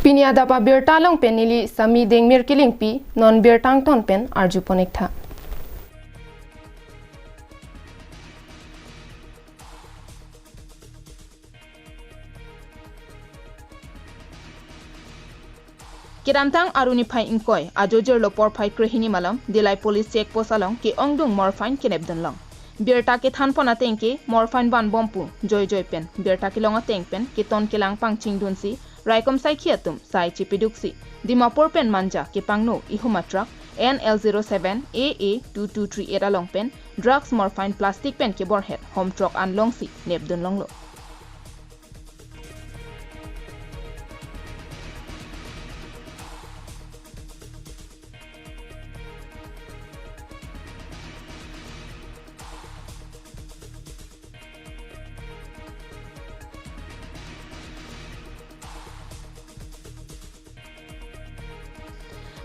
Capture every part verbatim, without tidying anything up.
Pini adap abirta along pen neli Sami Dengmir Kilingpi, non birta angton pen arjupon-ik tha. Kedamtang arni phai ingkoi, ajo jirlo porphai krehini malom, Dillai Police Check Post along ke-ongdung morphine kenepdun long. Birta kethanpon ateng ke morphine vanbom pu joijoi pen birta kelong ateng pen keton kelang pangchingdunsi raikom saikhi atum sai chepeduksi Dimapur pen Manja kepangno ihum a truck N L zero seven A A two two three eight along pen drugs morphine plastic pen keborhet hom truck an longsi nepdun longlo.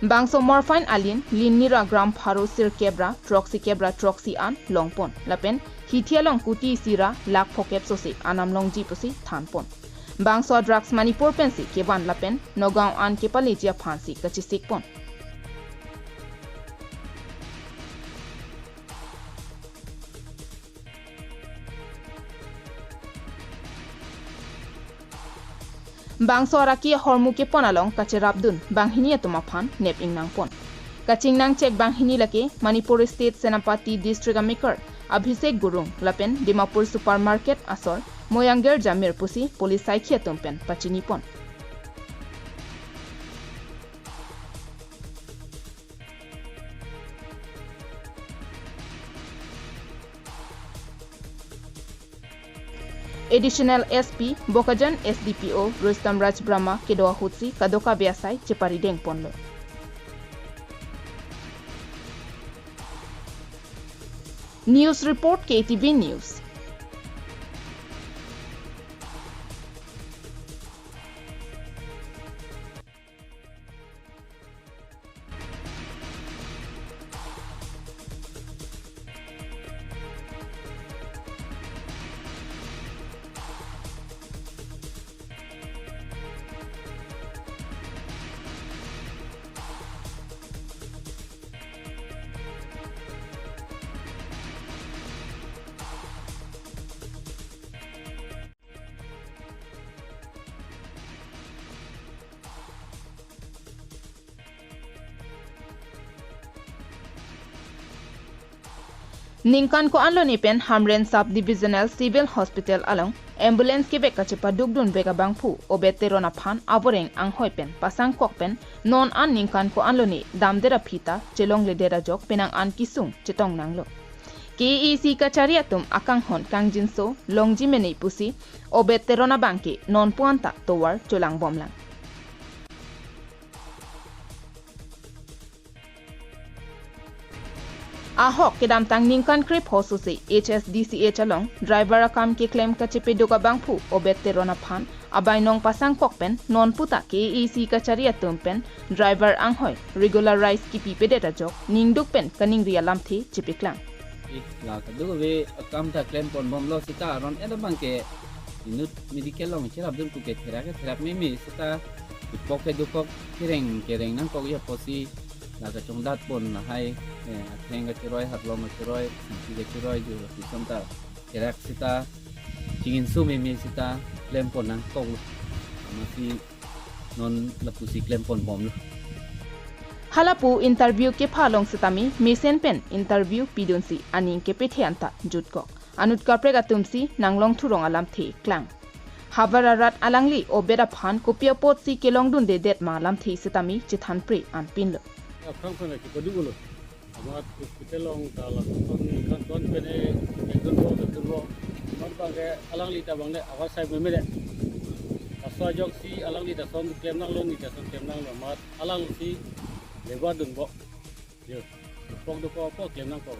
Bangso morphine alin, lin nira gram pharo sirkep ra throksi kep ra throksi an longpon. Lapen hithi along kuti isi ra lakh phokep sose anam longji pusi thanpon. Bangso drugs Manipur pensi kevan lapen Nagaon an kepaleji aphansi kachesikpon. Bangso araki ahormu kepon along kacherapdun banghini atum aphan nep-ingnangpon. Kachingnang chek banghini lake Manipur State Senapati District amekar Abhishek Gurung lapen Dimapur Supermarket asor Moyangger Jamir pusi police saikhi atum pen pachinipon. Additional S P Bokajan S D P O Rustom Raj Brahma kedo ahutsi kadokave asai cheparidengponlo. News report, K T V News. Ningkan ko-anlone pen Hamren Sub Divisional Civil Hospital along ambulance kevek kachepadukdunvek abangphu Obed Teron aphan aboreng anghoi pen pasangkok pen non an ningkan ko-anlone damdet aphi ta chelongledet ajok penang an kesung chetongnanglo. K A A C kachari atum akanghon kangjinso longji mene pusi Obed Teron abangke nonpu anta tovar cholangbomlang. Ahok kedamtang ningkan krepho sose H S D C H along driver akam keklem kachepeduk abangphu Obed Teron aphan abainong pasangkok pen nonpu ta K A A C kachari atum pen driver anghoi regularize kipipedet ajok ningduk pen kaningri alamthe chepeklang. Eh, la kadokave akam ta klemponbomlo seta aron et abangke inut medical along cherapdun puke therak therak meme seta ipok kedukok kereng kereng nangkok ya pusi la kachongdatpon lahai, eh, atheng kachiroi, haklong kachiroi, singki kachiroi, ju lapuson ta therak seta chinginso meme seta klempon nangkok. Amatsi non lapusi klemponbomlo. Halapu interview kepha along setame mesen pen interview pidunsi aning kepethe anta jutkok. Anut kaprek atumsi nanglong thurong alamthe klang. Havar arat alangli Obed aphan kopi apotsi kelongdundedet ma alamthe setame chethanpre anpinlo. Aphrang phan kipaduklo. Amat hospital along ta lason ningkan ko-an pen e, ekdun bo, ekdun bo. Amat abangke alangli ta abang le awas sai meme le. Laso ajoksi alangli ta lason klemnanglo, ne ta lason klemnanglo. Amat alangsi lebar dunbom. Yo, pok do po, pok klemnangpo.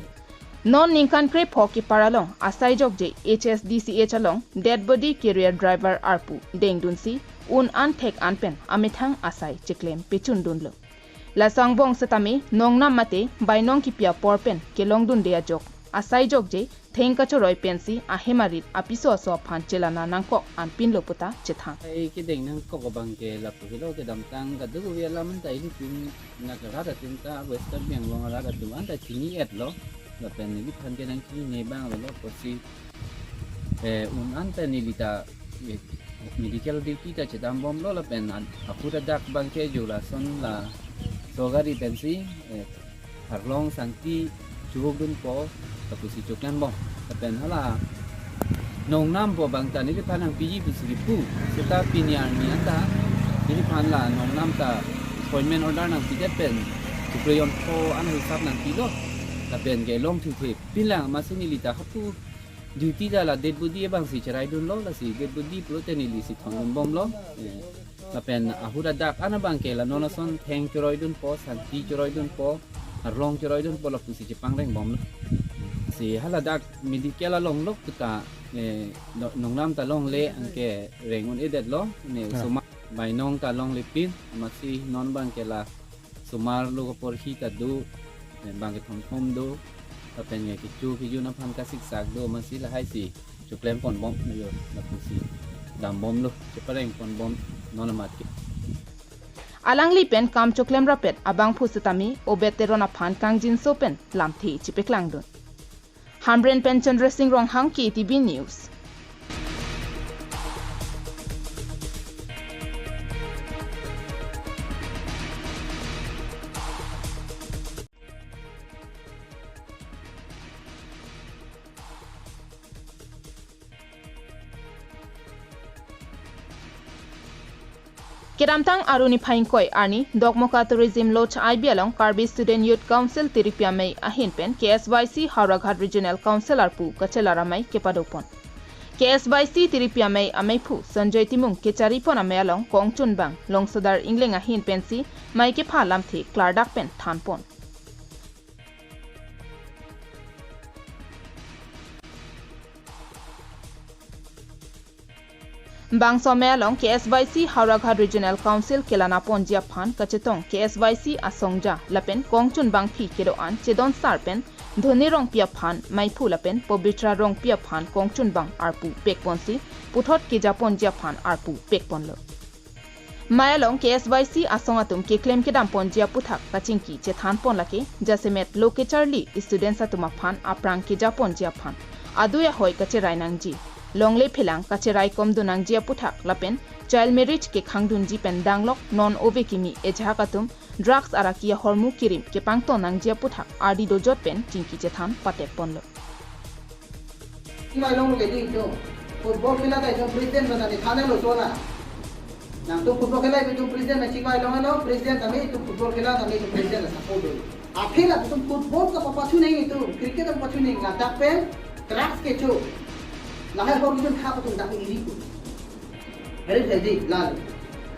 Non ningkan krepho kepar along asai jokje H S D C H along dead body carrier driver arpu dengdunsi un an thek an pen amethang asai cheklem pechundunlo. Laso angbong setame nongnam mate bainong kipi apor pen kelongdunde ajok asai jokje theng kachoroi pensi ahem arit apiso aso aphan chelana nangkok anpinlo puta chethan. Ai kedeng nangkok abang ke lapu helo, kedamtang kadokave alam ta ilitum nat arat atum ta West Karbi Anglong arat atum anta chini-etlo. Lapen neliphan ke nangchinine abang avelo pusi, eh, un anta neli ta, eh, medical duty ta chedambomlo lapen an-, ahut adak abang ke jo lason la sogari pensi, eh, arlong sangti chuvokdunpo lapusi choklembom. Lapen hala nongnampo abang ta neliphan nangpiji pusi kipu. Seta pini arni anta neliphan la nongnam ta appointment order nangpidet pen chukre jonpho an hisap nangpilo. Lapen ke longthuthe pinlang, amatsi neli ta hapu duty ta la dead body abangsi cheraidunlo, lasi dead body pulote nelisi thondunbomlo. Eh, lapen ahut adak an abang ke la non ason theng choroidunpo, sangti choroidunpo, arlong choroidunpo lapusi chepangrengbomlo. Si haladak medical along lok ta, eh, no-, nongnam ta longle anke reng un-edetlo, ne Ah. osomar bainong ta longlepin, amatsi non abang ke la osomar lo kaporhi ta do, eh, bang kethom thom do, lapen ke kecho kejun aphan kasiksak do, amatsi lahaisi choklemponbom, yo, lapusi dambomlo, cheparengponbom non amat ke. Alangli pen kam choklem rapet abangphu setame Obed Teron aphan kangjinso pen lamthe chepaklangdun. Hamren pen Chandra Singh Ronghang, K T V News. Kedamtang Arni phai ingkoi arni Dokmoka Tourism Lodge I B along Karbi Student Youth Council Tiripi Amei ahin pen K S Y C Howraghat Regional Council arpu kachelar amei kepadopon. K S Y C Tiripi Amei ameiphu Sanjoy Timung kecharipon amei along kongchunbang Longsodar Ingleng ahin pensi mei kepha lamthe klardak pen thanpon. Bangso amei along K S Y C Howraghat Regional Council kelanaponji aphan kachetong K S Y C asongja lapen kongchunbangpi kedo-an Chedon Sar pen Dhoni Rongpi aphan meiphu lapen Pobitra Rongpi aphan kongchunbang arpu pekponsi puthot kejaponji aphan arpu pekponlo. Mei along K S Y C asong atum keklem kedamponji aputhak kachingki chethanpon lake, jasemet lo kecharli students atum aphan aphrang kejaponji aphan adui ahoi kacherai nangji, longle phelang kacherai komdun nangji aputhak lapen child marriage kekhangdunji pen danglok non ove kimi ejahak atum drugs araki ahormu kirim kepangton nangji aputhak ardi dojot pen chingki chethan patepponlo. Chingvai longlo ke di itum. Football khela ta itum president bana ni thane lo sona. Nangtum football khela itum president na chingvai longlo, president tame itum football khela tame itum president na support do. Aphi la itum football ta papachu nang itum, cricket ta papachu nang, ladak pen drugs kecho. Lahai hor itum khap itum dak iri ko. Very healthy, lal.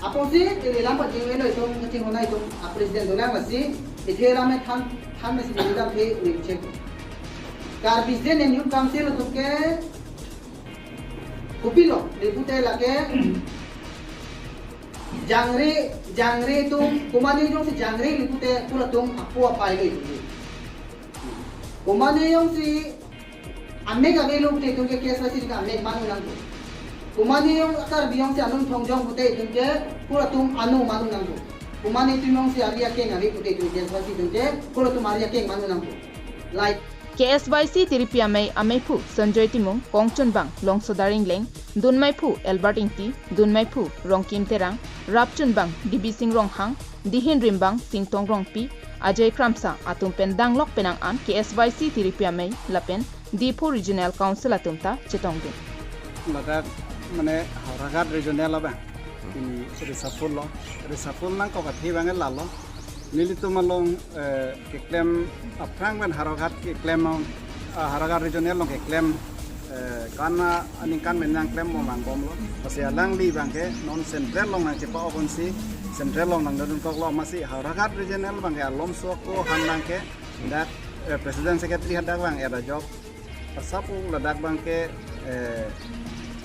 Apotsi, ili lam pajingvelo itum, kachinghon itum, a president dolang lasi, ithe lam than, than mesi neli dam the, neli check. Karbi Student Youth Council atum ke, kopilo, ribute lake, jangre, jangre atum, komane jongsi jangre ribute, pura atum, apo apai lo itum. Komane jongsi, amek avelo pute itum ke K S Y C ka amek manu nangpo. Komane jong Karbi jongsi anung thongjong pute itum ke pura atum anu manu nangpo. Komane atum jongsi ari akeng ave pute itum K S Y C atum ke pura atum ari akeng manu nangpo. Like K S Y C Tiripi Amei ameiphu Sanjoy Timung, kongchunbang Longsodar Ingleng, dunmeiphu Albert Ingti, dunmeiphu Rongkim Terang, rapchunbang D B Singh Ronghang, dihin rimbang Singtong Rongpi, Ajay Kramsa atum pen danglok penang an K S Y C Tiripi Amei lapen Diphu Regional Council atum ta chetongdun. Ladak mane Howraghat Regional abang. Ini reshuffle lo. Reshuffle nangkok athe abang lalo. Nelitum along, eh, keklem aphrang pen Howraghat keklem along, ah, Howraghat Regional along keklem, eh, kana aningkan pen nangklembom angbomlo. Lasi alangli abang ke non Central along nangchepa-oponsi Central along nangdun koklo, amatsi Howraghat Regional abang ke alom sok ko han abang ke dak, eh, President Secretary hadak abang era job. Asap ladak abang ke, eh,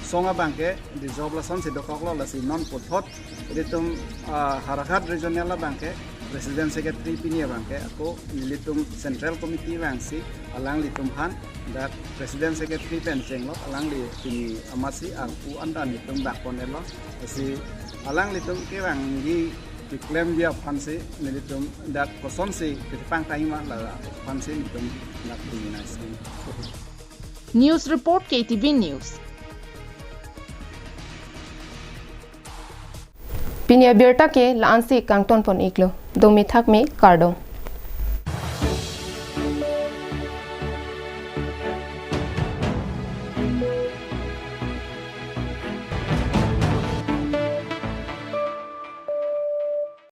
song abang ke dissolve lasonsi dokoklo, lasi non puthot ilitum, ah, Howraghat Regional abang ke President Secretary pini abangke ako nelitum Central Committee vangsi alanglitum aphan dak President Secretary pen chenglok alangli pini amatsi arpu anta nelitum dakpon-etlo. Lasi alanglitum kevangji keklemji aphansi nelitum dak kosonsi kepangtangji ma la aphansi nelitum dak pini nangsi. News report, K T V News. Pini abirta ke la-ansi kangtonpon iklo. Dome thakme, kardom.